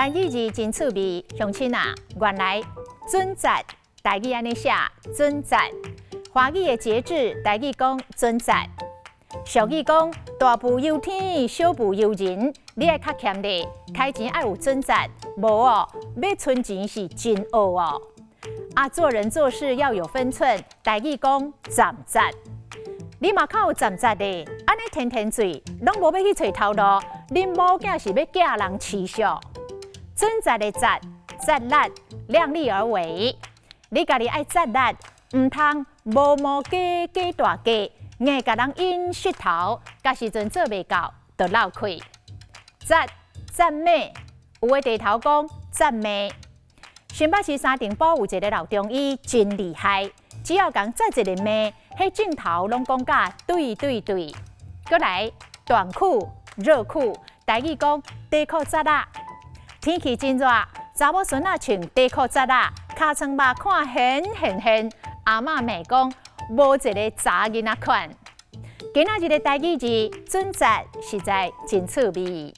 台語字真趣味，鄉親啊，原來準則台語按呢寫準則，華語的節制台語講準則。俗語講大步憂天，小步憂人，你愛較儉咧，開錢愛有準則，無哦，欲存錢是真學哦。啊，做人做事要有分寸，台語講站節。你嘛較有站節的，按呢天天嘴，攏無欲去揣頭路，恁某囝是欲寄人飼宿。準則的節，節力，量力而為。你家己愛節力，毋通無毛雞雞大雞，硬共人引穡頭，到時陣做袂到，就落氣。節讚美，有的地頭講讚美。新北市三重埔有一個老中醫真厲害，只要共節一个脈，彼症頭攏講甲對對對。閣來短褲、熱褲，台語講短褲節仔。天氣真熱，查某孫仔穿短褲節仔，尻川肉看現現現。阿嬤罵講無一个查囡仔款。今仔日的台語字準則實在真趣味。